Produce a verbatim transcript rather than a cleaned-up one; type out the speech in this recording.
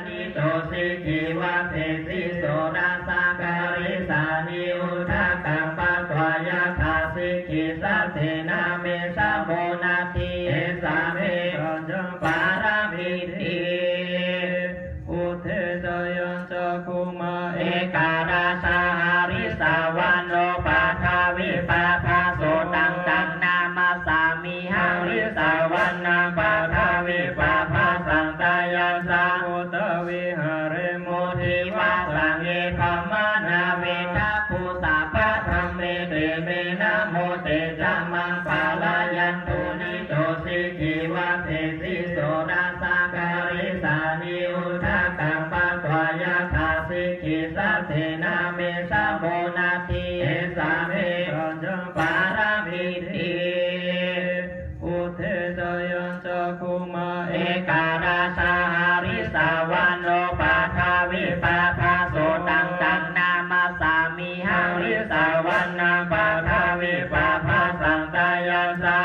Nito sikhī vajjesi soḷasa karīsāni udakaṃ patvā yathā sikhī sasena me samo natthi esā me pañca pāramīti. Uddesayañcakkhumā ekarājā harissavaṇṇo paṭhavippabhāso taṃ taṃ namassāmi harissavaṇṇaṃ paṭhavippabhāsaṃ tayajja uttavīharemu divā saṅghe brāhmaṇā vedappū sabbadhamme te me namo te ca maṃ pālayantu. Nito sikhī vajjesi soḷasa karīsāni udakaṃ patvā yathā sikhī sasena me samo natthi esā me pañca pāramīti. Uddesayañcakkhumā ekarājā harissavaṇṇo paṭhavippabhāso taṃ taṃ namassāmi harissavaṇṇaṃ paṭhavippabhāsaṃ tayajja